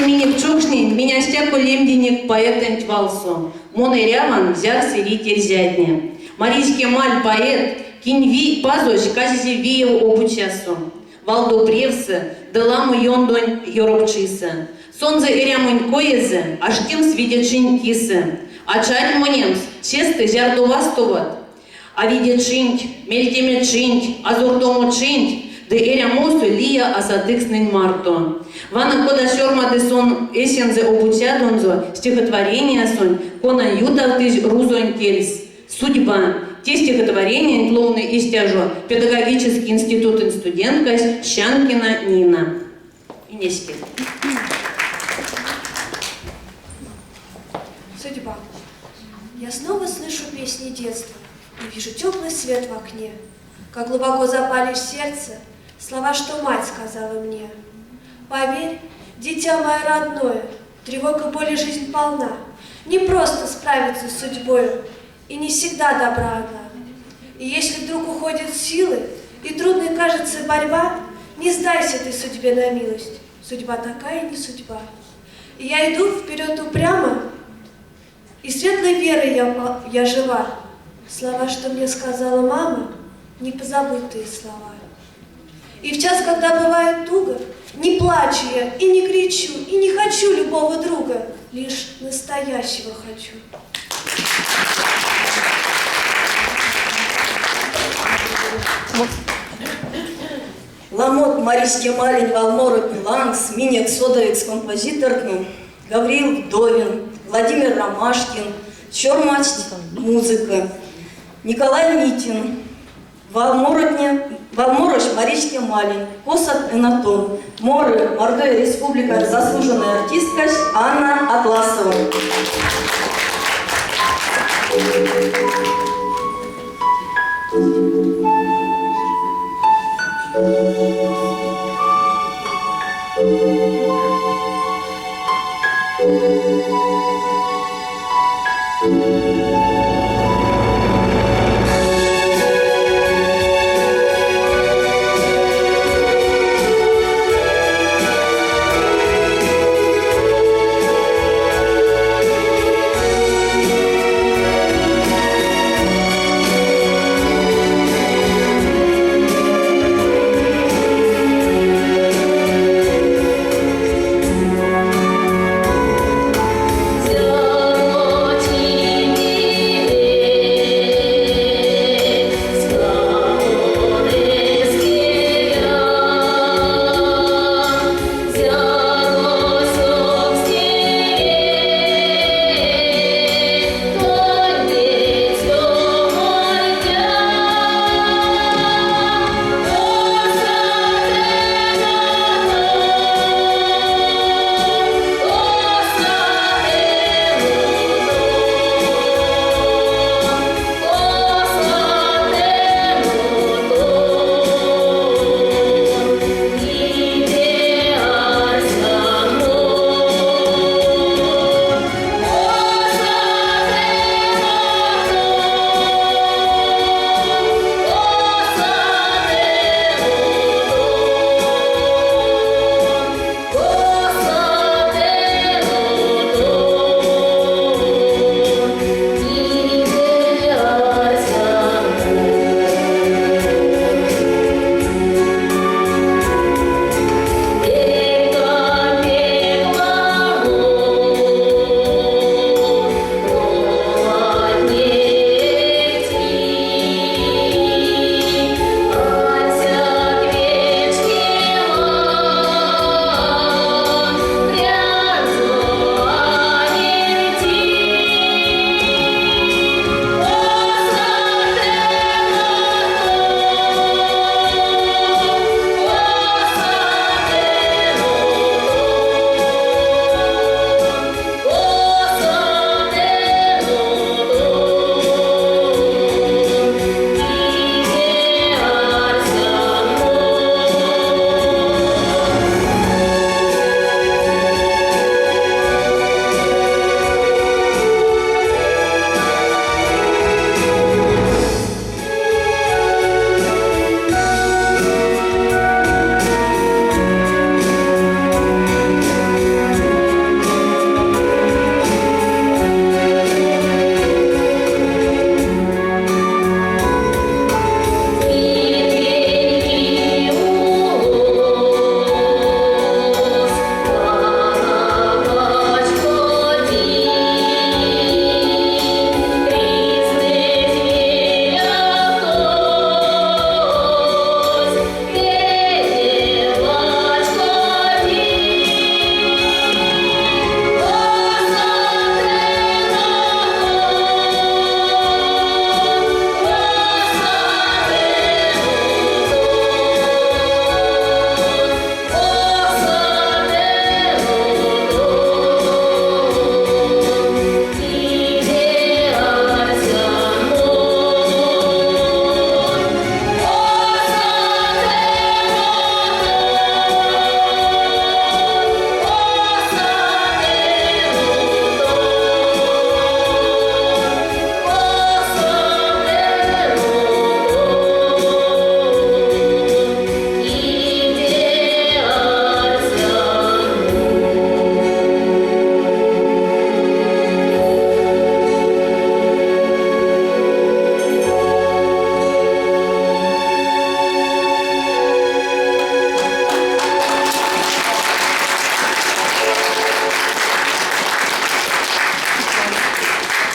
Тесэ минек чокшненть минь а стяко лемдинек поэтэнть валсо. Мон эряван, зярс эрить эрзятне. Маризь Кемаль, поэт, кинь вий Пазось казизе виев обуцясо, валдо превсэ ды ламо ёндонь ёрокчисэ. Сонзэ эрямонь коезэ аштемс видечинь кисэ, а чатьмонемс, сестэ, зярдо вастоват авидечинть, мельтемечинть, азортомочинть ды эрямосо лия асатыкстнэнь марто. Вана кода сёрмады сон эсензэ обуцядонзо стихотворениясонть, конань ютавтызь рузонь кельс. Судьба. Те стихотворениянть ловны истя жо педагогической институтонь студенткась Щанкина Нина. Инеське. Судьба. Я снова слышу песни детства и вижу теплый свет в окне. Как глубоко запали в сердце слова, что мать сказала мне. Поверь, дитя мое родное, тревога боли жизнь полна. Не просто справиться с судьбою, и не всегда добра она. И если вдруг уходят силы, и трудной кажется борьба, не сдайся ты судьбе на милость. Судьба такая не судьба. И я иду вперед упрямо, и светлой верой я жива. Слова, что мне сказала мама, не позабытые слова. И в час, когда бывает туго, не плачу я и не кричу, и не хочу любого друга, лишь настоящего хочу. Ламот Маризь Кемалень валморотне лангс минек содавикс композитортнэ Гавриил Вдовин, Владимир Ромашкин сёрмадсть музыка. Николай Митин, валморотне, валморось Маризь Кемалень, Косат Энатон, моры Мордовия Республикань заслуженной артисткась Анна Атласова.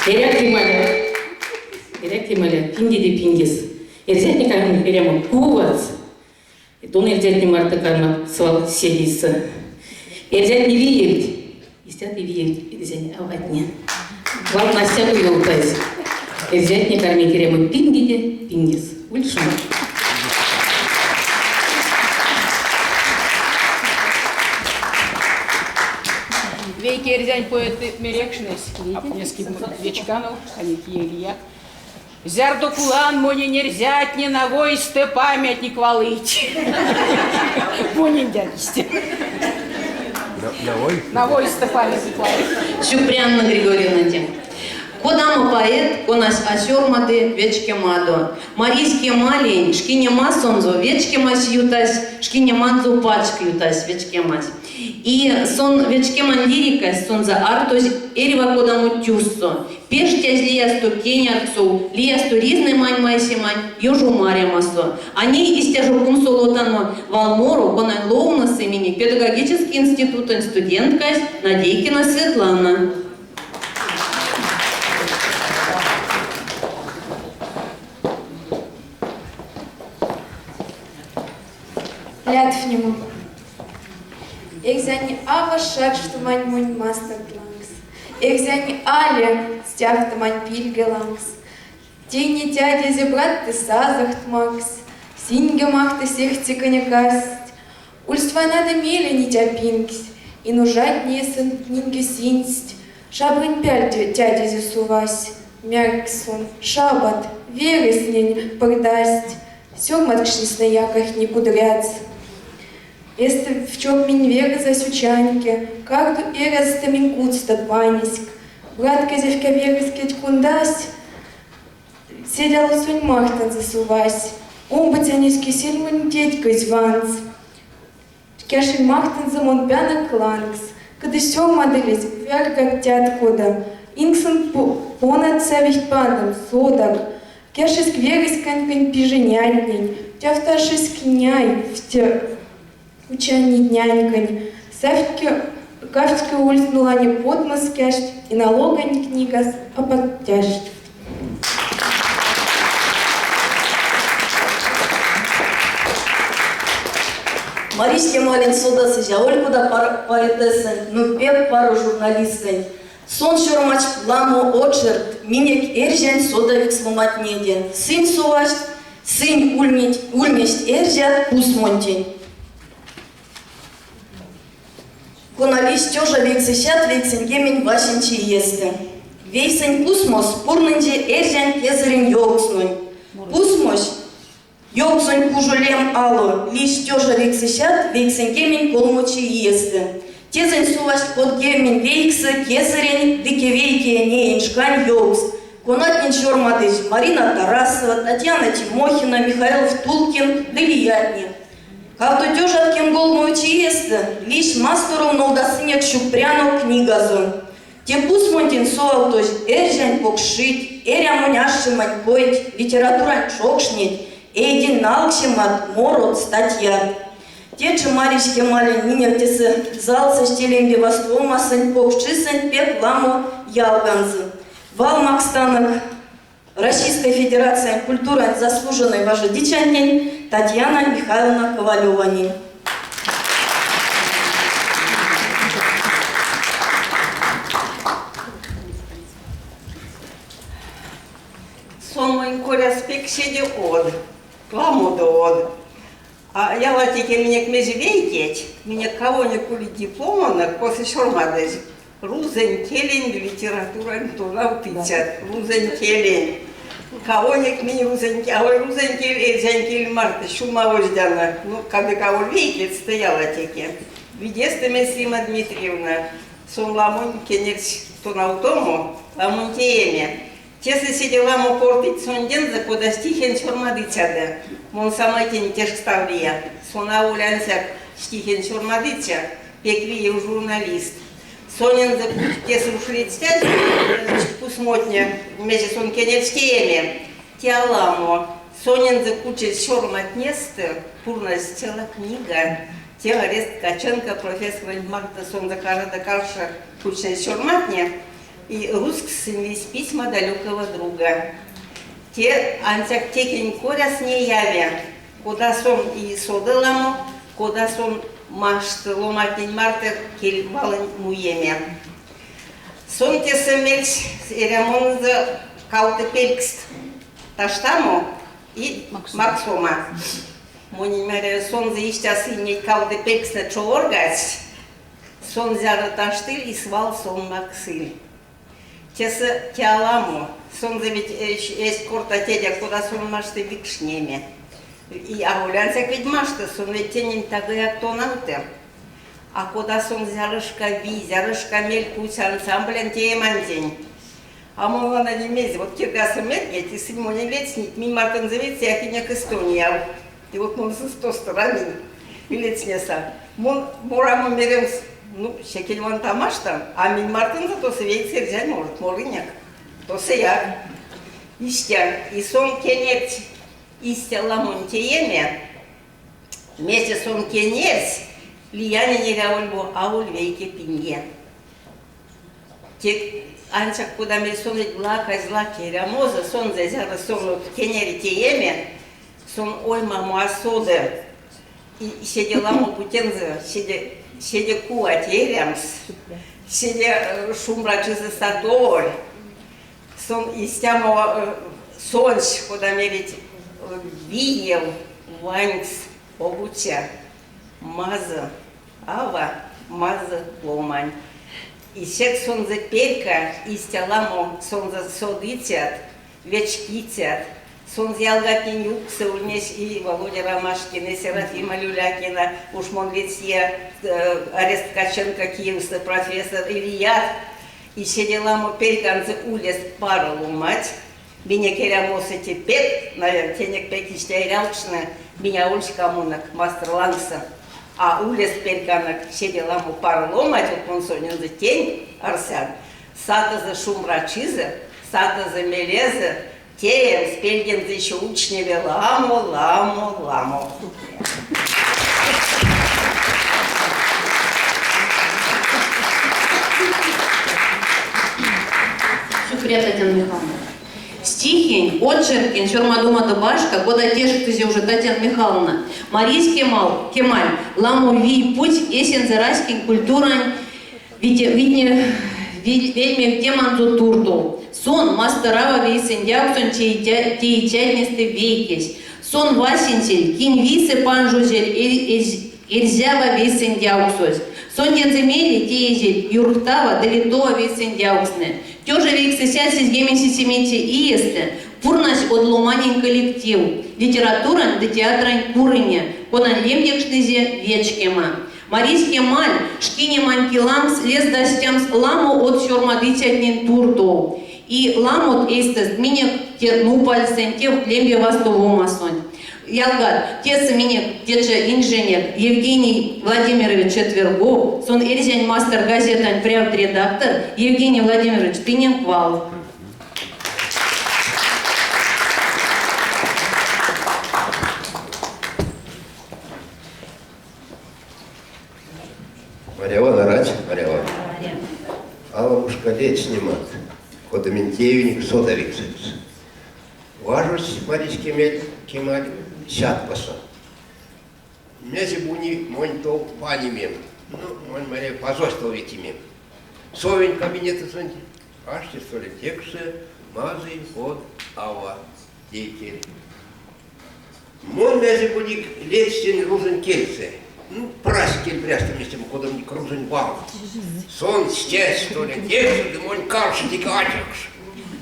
Эряк Кемаля. Эряк Кемаля, пингеде пингес. Эрзятне кармить эрямо куватьс. Тон эрзятне марто кармат свал седейсэ. Эрзятне виевть, истят и виевть эрзянь аватне. Вал Настя ёвтазь. Эрзятне кармить эрямо пингеде пингес. Ульть шумбра. Вейке эрзянь поэт мерекшнесь, Вечканов, Аникия Илья. Зярдо кулан монень эрзятне навойстэ памятник валыть. Монень дядисте. Навойстэ памятник валыть. Сюкпря, Анна Григорьевна, тем. Кодамо поэт, конась а сёрмады вечкемадо. Маризь Кемалень шкинемасонзо вечкемась ютась, шкинеманзо пачк ютась вечкемась. И сон вечкемань лирикась сонзэ артозь эрьва кодамо тюссо, пештязь лиясто кенярксов, лиясто ризнэмань-майсемань ёжомарямосо. А ней истя жо кунсолотано валморо, конань ловносы минек педагогической институтонь студенткась Надейкина Светлана. Ледстнема. Эрзянь ава шекштымань монь масторонть лангс. Эрзянь аля стявтымань пильге лангс. Тейни тядезэ брат ды сазорт макс. Синьге марто сехте конякасть. Ульсь войнадо мейле нетя пингсь, и нужатне сынтнинге синсть. Шабрань пельде тядезэ сувась. Мерькс сон, шабат, вереснень пырдасть. Сёрмадкшнесь яках не кудряц. Вестэ в чем минь верезэ сючаньке, карду эрязсто минь кудсто панеськ. Брат кезевке вересь кедь кундась, седялосонь мартонзо сувась. Омбоцянесь кисельмонь тетькезь вансь. Кяшень мартонзо мон пянок лангс, кды сёрмадылизь верьга кода. Инксэнь понат савить пандом, содак. Кяшесь вересь конькань пиженятнень, тявташесь княй учани нянькань. Савтьке кавтьке ульсь нулане потмос кяшть и налогонь книгас апак тяшть. Маризь Кемалень содасызь аволь кода поэтессанть, но пек паро журналистэнть. Сон сёрмадсь ламо очеркт минек эрзянь содавикс ломантнеде. Сынь совасть, сынь ульнить, ульнесть эрзят пусмонтень. Кона лиссь тёжа 998 иестэ. Вейсэнь пусмос пурнынзе эрзянь кезэрень ёвкснонь. Пусмось ёвксонь кужо лем ало лиссь тёжа 993 иестэ. Тезэнь совасть 39 кезэрень ды кевейкее неень шкань ёвкст, конатнень сёрмадызь Марина Тарасова, Татьяна Тимохина, Михаил Втулкин ды лиятне. Кавто тёжат кемголмовоце иестэ лиссь масторов нолдасынек сюкпрянок книгазо. Те пусмонтень совавтозь эрзянь покшчить, эрямонь аштемань койть, литературань чокшнеть, эйдень налксемат, морот, статьят. Течи Маризь Кемалень минек тесэ залсо стилень вастовомасонть покшчисэнть пек ламо ялганзо. Вал макстанок Российской Федерациянь культурань заслуженной важодицянтень Татьяна Михайловна Ковалеванень. Сон монь коряс пек седе од, ламодо од. А ялатеке минек мезе вейкеть, минек кавонек улить дипломонок, косо сёрмадызь рузонь келень литературань тонавтыцят, рузонь келень. Кавонек минь рузонь, аволь рузонь кель, эрзянь кель марто сюлмавозьдяно. Ну, кадык аволь вейкетьстэ ялатеке. Видестэ Рима Дмитриевна, сон ламонь кенерсь тонавтомо, ламонь тееме. Тесэ седе ламо кортыть сондензэ, кода стихень сёрмадыцядо. Мон самай тень тешкставлия. Сон аволь ансяк стихень сёрмадыця, пек виев журналист. Сонензэ тесэ уш ледстязь пусмотне, мезе сон кенерсь тееме. Те аламо. Сонензэ кучозь сёрматнестэ пурназь цела книга. Те Орест Ткаченко профессоронть марто сонзэ карадо-каршо кучнезь сёрматне. И рузкс сынь лиссть письма далекого друга. Те ансяк текень коряс неяви, кода сон и соды ламо, кода сон машты ломантнень марто кель валонь муеме. Сон тесэ мельс эрямонзо кавто пелькст таштамо и максома. Монень маряви, сонзэ истя сынь кавто пелькстнэ човоргадсть, сон зяро таштыль и свал сон максыль. Тесэ те аламо, сонзэ ведь эзь корта тетя, кода сон машты викшнеме. И аволь ансяк ведь машты, сон ведь тенень тагояк тонавты. А кода сон зярышка вий, зярышка мель путсь ансамблянь теемантень. А мон вана не мезе, вот киргасы медведь, и сынь монень ледстнить, минь мартонзо ведь якинек Эстонияв. И вот мон сынст тосто раминь и ледстнеса. Мон морамо меремс, ну, секень вант а маштан, а минь мартонзо тосо вейксэ эрзянь морот морынек. Тосояк. Истя. И сон кенерть истя ламонь тееме, Мезе сон кенерсь, лиянень эряволь бу аволь вейке пинге. Те ансяк кода мель сон ведь лаказь лаки эрямозо, сонзэ зяро сон кенери тееме, сон оймамо а соды. И седе ламо путензэ, седе, седе кувать эрямс, седе шумбрачизэ сатоволь. Сон истямо сонсь, кода мерить, виев, ванькс обуця, мазы ава, мазы ломань. И секс сонзэ перька истя ламо сонзэ содыцят, вечкицят. Сонзэ ялгатнень ютксо ульнесь и Володя Ромашкин, и Серафима Люлякина, уж мон ледстия Арест Ткаченко, киевсэ профессор, Илья И седе ламо перьканзо улест паро ломать. Минек эрямосо те пек, наверное, тенек пек истя эрявкшны, минь аволь ськамонок мастор лангсо. А улест перьканок седе ламо паро ломать, вот мон сонензэ тень арсян, сатызэ шумбрачизэ, сатызэ мелезэ, теемс пельдензэ еще учневе ламо, ламо, ламо. Сюкпря, Татьяна Михайловна. Стихень, очеркень, сёрмадомадо башка, кода тешкстызе уже Татьяна Михайловна, Маризь Кемал, Кемаль, ламо вий путсь эсензэ раськень культурань вельмевтеманзо туртов. Сон Масторава вейсэндявксонь теицятнестэ вейкесь. Сон васенцель, кинь вийсэ панжозель эрзява вейсэндявксось. Сондензэ мейле теезельть Юрхтава ды Литова вейсэндявкстнэ. Тёжа 977 иестэ пурнась од ломанень коллектив, литературань ды театрань курыне, конань лемдекшнызе Вечкема. Маризь Кемаль шкинемань килангс лездась стямс ламо од сёрмадыцятнень туртов. И ламот эйстэст минек те нупальсэнть, те лембе вастовомасонть. Ялгат, тесэ минек течи инженер Евгений Владимирович Четвергов, сон Эрзянь мастор газетань прявт редактор. Евгений Владимирович, тыненк вал. Марява нараць, Марява. Аламошка ледстнемат, кода минь теевинек содавиксэкс. Важодсь Маризь Кемель, Кемаль Сяткосо. Мезе буни монь тов панимем. Ну, монь Маря пазось тов ветимем. Совинь кабинетэсэнть, ашти столе текшсэ мазый од ава тейтерь. Мон мезе буди ледстинь рузонь кельсэ. Ну, прась кельбрясто вместе кодамник рузонь вал. Сон стясь столе текшсэ ды монь каршо теке атякш.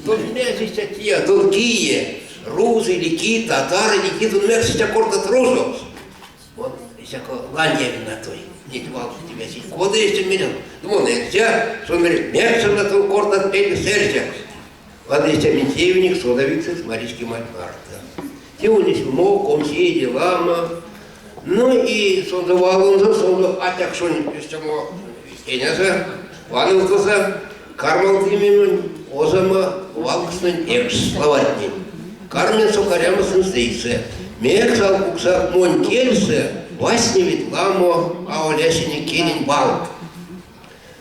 Тон мезе истя тия, тон кие? Рузы или ки, татары или ки, тон мекс истя кортат рузокс? Вот всяко ландия на той. Неть валсы тебя сить. Кода есть меня? Думал, нельзя. Сон говорит, мекс на той кортат пели сэрзякс. Ладно, истя минь содавиксэкс Маризь Кемаль марто. Те ульнесь умок, комсиде ламо. Ну и сонзэ валонзо, сонзэ атякшонь истямо энязо, вановтозо, кармавтымим озамо валкстнэнь экшс словатнень. Карминь сокарямо сынст эйсэ. Мекс алкуксак монь кельсэ вастневить ламо аволясине келень валт.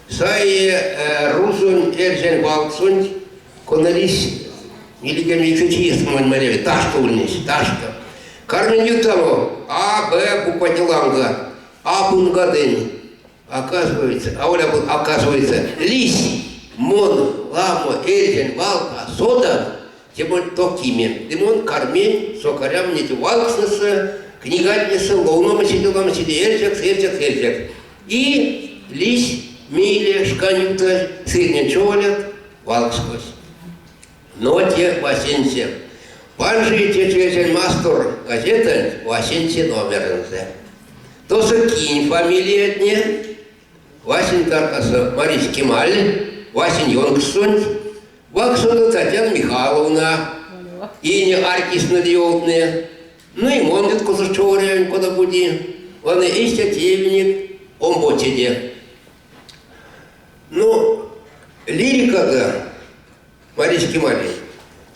Саия рузонь эрзянь валксонть, кона лиссь нилекемиксэ чиест монь маряви, ташто ульнесь, ташто. Карминь ютамо А, Б букватне ланга, абунгадынь. Оказывается, а Оля оказывается, лиссь мон ламо эрзянь валт а содан, те монь токимем. Ды мон карминь сокарям неть валкснесэ, книгатнесэ ловномо седе ламо седе эрзякс, эрзякс, эрзякс. И лиссь мейле шкань ютазь сырнень човалят валкскось. Но те васенце. Панжи те мастор газетанть васенце номерэнзэ. Тосо кинь фамилиятне? Васень таркасо Маризь Кемаль, Васень ёнкссонть, вакссонзо Татьяна Михайловна, ине артистнэ ёвтне, ну и мон ютксо човорявинь кода-бути, вана истя теевинек омбоцеде. Ну, лирикадо Маризь Кемалень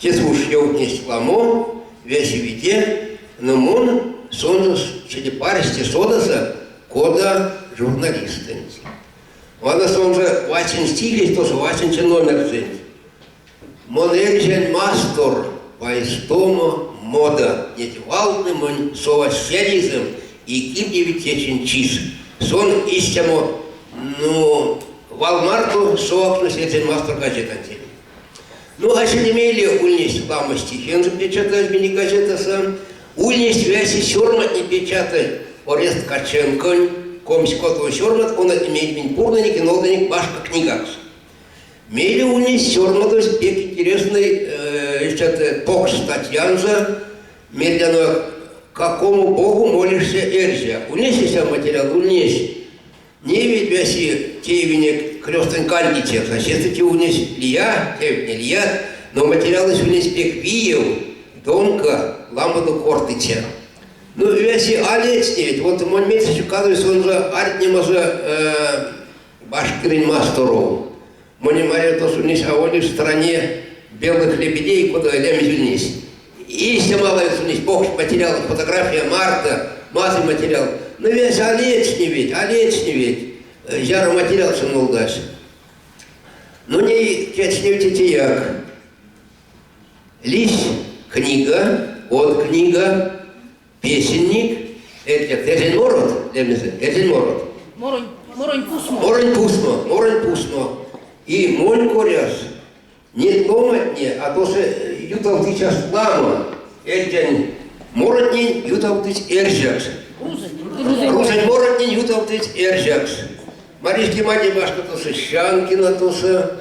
те уш ёвтнесь ламо, весе виде, но мон сонзэ седе парсте содаса, кода журналистэнть. Вана сонзэ васень стилесь тосо васенце номерсэнть. Мон эрзянь мастор, пайстомо мода, неть валтнэ монь совасть седейзэм и кирдевить течинь чис. Сон истямо, ну, вал марто совакшнось эрзянь мастор газетантень. Ну, а седе мейле ульнесть ламо стихензэ печатазь минек газетасо, ульнесть весе сёрматне печатазь Орест Ткаченконь, 26 сёрмат, конатне минь пурнынек и нолдынек башка книгакс. Мейле ульнесь сёрмадозь пек интересный э, покш статьянзо Мердяно, какому богу молишься, эрзя? Ульнесь истя материал, ульнесь. Не ведь веси теевинек крёстонь кандицякс, а сестэ те ульнесь лия, тевтне лия, но материалось ульнесь пек виев, домка, ламодо кортыця. Ну, веси а ледстневить, вот монь мельсэ кадовсь сонзэ ардтнемазо э, Башкирэнь масторов. Монь маря тосо ульнесь аволь в стране белых лебедей, кода лемесь ульнесь. Истя мало ульнесь покш материал, фотография марто, мазый материал. Но весь а ледстневить, а ледстневить. Зяро материал нолдась. Ну ней кецневти теяк. Лиссь книга, од книга, песенник, эрзянь морот, лемезэ, эрзянь морот. Моронь, моронь пусмо. Моронь пусмо, моронь пусмо. И монь коряс, не ломатне, а тосо ютавтыцяст ламо эрзянь моротнень ютавтыть эрзякс. Рузонь моротнень ютавтыть эрзякс. Маризь Кемаль башка тосо Щанкина тосо,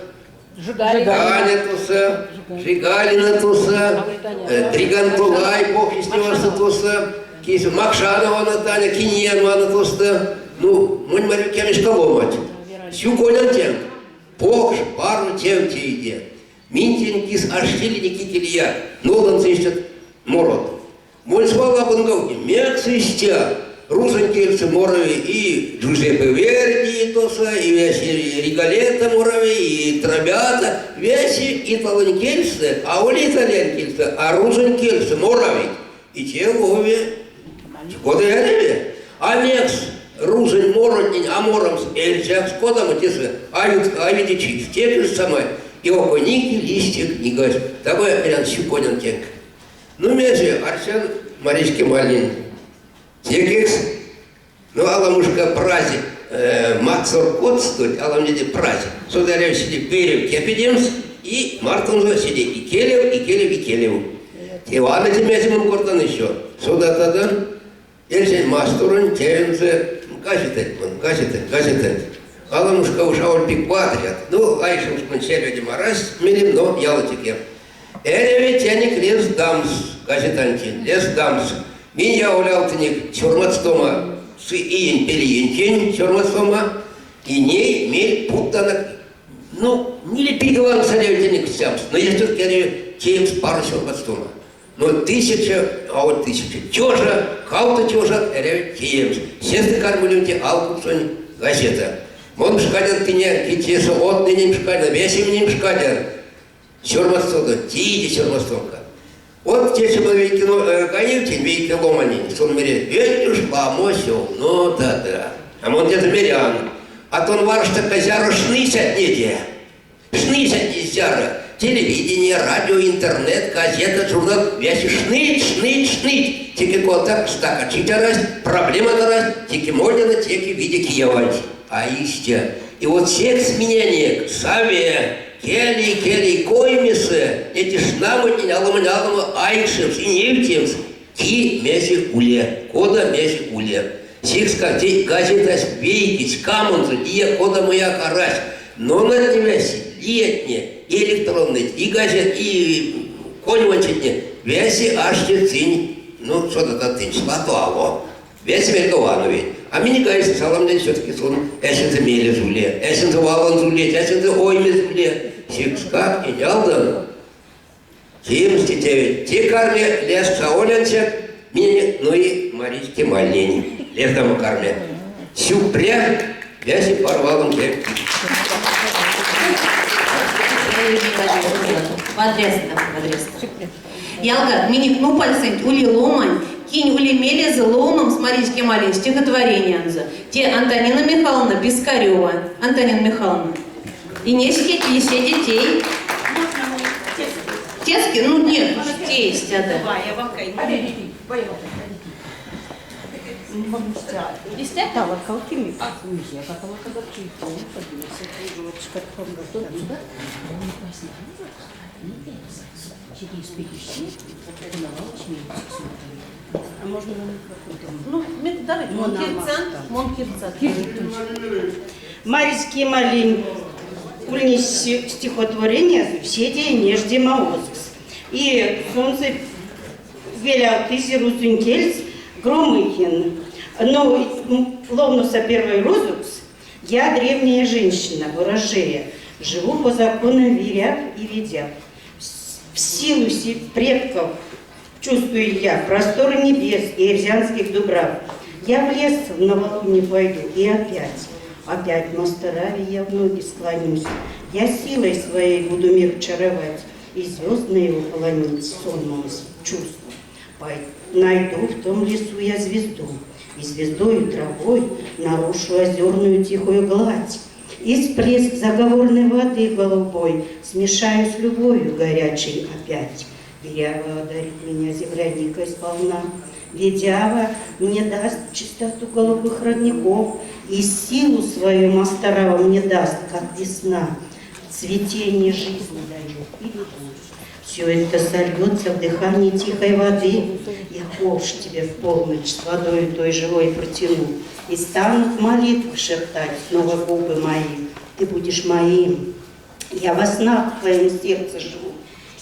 Жигалина тосо, Жигалина тосо, Дриган Толай Бог тосо, Макшанова Наталья, Киньянова тосто. Ну, монь марю кемешка ломать. Сюконян тем, покш паро тев теиде. Минь тень кис аштили Никите Илья, нолданзо эстят морот. Монь свал абунговки, мекс истя, рузонь кельсэ морави и Джузеппе Верди тосо, и весе Риголетто морави, и Травиата, весе италонь кельсэ, аволь итальянь кельсэ, а рузонь кельсэ моравить. И те лови, кода эряви. А мекс рузонь моротнень, а морамс эрзякс, кодамо тесэ, а видечить, те же самое. И окойники листья книгась. Давай эрян сюконян тенк. Ну, мезе, арсян Маризь Кемалень. Текекс, ну, аламушка праздник, максор коцтуть, аламнеде праздник. Сон седе верев кепедемс, и мартонзо седе икелев, икелев, икелев. Те вана те мезе мон кортан еще. Содатадо эрзянь масторонь тевензэ газетанть, газетанть, газетанть. Аламушка уж аволь пек вадрят. Ну, лайшемс монь сельведем арась, мелем, но ялатеке. Эряви тенек лездамс газетантень, лездамс. Минь яволявтынек сёрмадстома сы иень пельиентень сёрмадстома, и ней мель путтанок, ну, ниле пильге лангс эряви тенек стямс, но если эряви теемс паро сёрмадстома. Но тысяча, а вот тысяча, тёжа, кавто тёжат эряви теемс. Сестэ карми улеме алкуксонь газета. Мон пшкадян тыненк, и тесэ одтнэнень пшкадян, весеменень пшкадян. Сёрмадстодо, теиде сёрмадстомка. Вот тесэ был вейке Гаевтень, вейке ломанень, сон мере, ведь уж ламо сёвнотадо. А мон где-то мерян. А тон варштыка зяро шныцятнеде. Шныцятне зяро. Телевидение, радио, интернет, газета, журнал. Весе шныть, шныть, шныть. Теке кодак стакачить арасть, проблемат арасть, теке мольтяно, теке виде кияванть. А истя. И вот секс миненек саве кели, кели коймесэ, эти шнамотнень аламонь-аламо айгшемс и невтемс, ки мезе уле, кода мезе уле. Секскак те газетась вейкесь, ськамонзо, лия кодамояк арась. Но нетне лиятне, и электроннойть, и газет, и конёвонсетне, весе аштить сынь, ну, содатан тынь, лато ало. Весе мельга вановить. А минек саламнень все-таки сон эсензэ мелезэ уле, эсензэ валонзо улеть, эсензэ оймезэ уле. Секскак энялдан теемс те тевенть. Те карме лезкс аволь ансяк миненек, но и Маризь Кемальнень лездамо карме. Сюкпря весе паро валонк Вадрясто, вадрясто. Ялгат, минек нупальсэнть ули ломань, кинь ули мелезэ ловномс Маризь Кемалень стихотворениянзо. Те Антонина Михайловна Пискарева. Антонина Михайловна, инескеть лисе детей. Тески? Ну нет, тесть, да. Ну, давайте, мон кирдса, Маризь Кемалень ульнесь стихотворение «Седе неждема озкс». И сонзэ велявтызе рузонь кельс Громыхин. Но ловноса первой рузокс «Я древняя женщина, ворожея, живу по законам виряв и ведяв. В силу предков чувствую я просторы небес и эрзянских дубрав. Я в лес в новолуние пойду и опять, опять Мастораве я в ноги склонюсь. Я силой своей буду мир чаровать и звездно его полонить сонмом чувств. Найду в том лесу я звезду, и звездою травой нарушу озерную тихую гладь. И всплеск заговорной воды голубой смешаю с любовью горячей опять. Вирява одарит меня земляникой сполна, Ведява мне даст чистоту голубых родников, И силу свою Масторава мне даст, как весна. Цветение жизни дает и любовь. Все это сольется в дыхании тихой воды. Я ковш тебе в полночь с водой той живой протяну, И станут молитвы шептать снова губы мои. Ты будешь моим. Я во снах в твоем сердце живу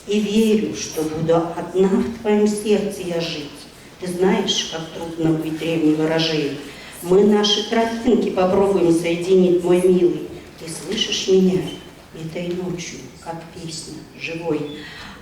и верю, что буду одна в твоем сердце я жить. Ты знаешь, как трудно быть древней ворожеей. Мы наши тропинки попробуем соединить, мой милый. Ты слышишь меня этой ночью, как песня живой.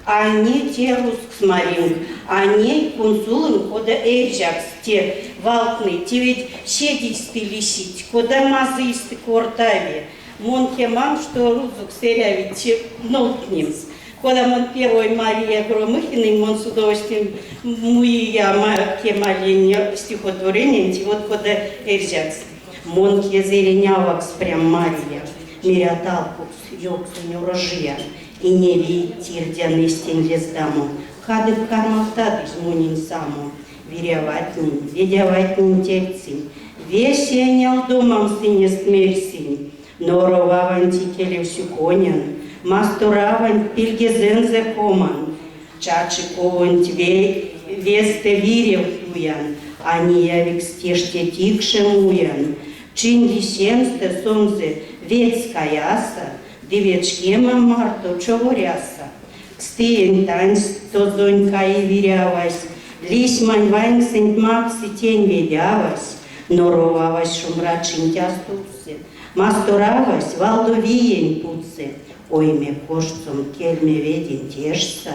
А не те рузкс маринк, а не кунсолынк, кода эрзякс те валтнэ, те ведь седейстэ лисить, кода мазыйстэ кортави. Мон кеман, што рузокс эрявить нолдтнемс. Кода мон первой мария Громыхиной, мон с удовольствием муия Кемалень стихотворениянть, вот кода эрзякс. Мон кезэрень авакс прям мария, мерят алкукс, ёвксонь орожия, ине вийть тердян эстень лездамо, кадык кармавтадызь монень само, Виряватнень, Ведяватнень тердьсынь, весе энялдомам сынест мерьсынь, Нороваванть икелев сюконян, Мастораванть пильгезэнзэ коман, Чачи ковонть вестэ вирев туян, А неявикс теште тикше муян. Чинь лисемстэ сонзэ ведьс каяса, Ды вечкема марто човоряса. Кстыень тансть тозонь каи Вирявась, Лисьмань ваньксэнть максы тень Ведявась, Норовавась шумбрачинть а стувтсы, Масторавась валдо виень путсы, Ойме коштсом кельме веденть эждьса,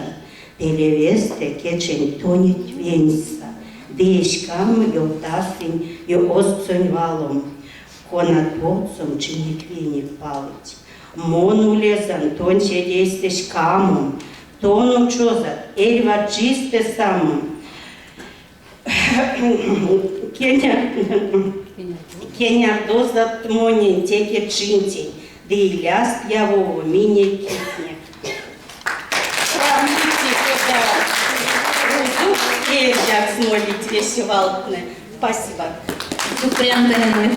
Пелевестэ кеченть тонеть венстьса, Ды эськам ёвтасынь озксонь валом, Конат потсом чинек-венек палыть. Мон улезан тонь седейстэ ськамом, Тон учозат эрьва чистэ самом. Кенярдозот монень теке чинтень, ды иляст явово минек китне. Сравните, кода рузокс эрзякс молить весе валтнэ. Спасибо. Сюкпря, Антонина.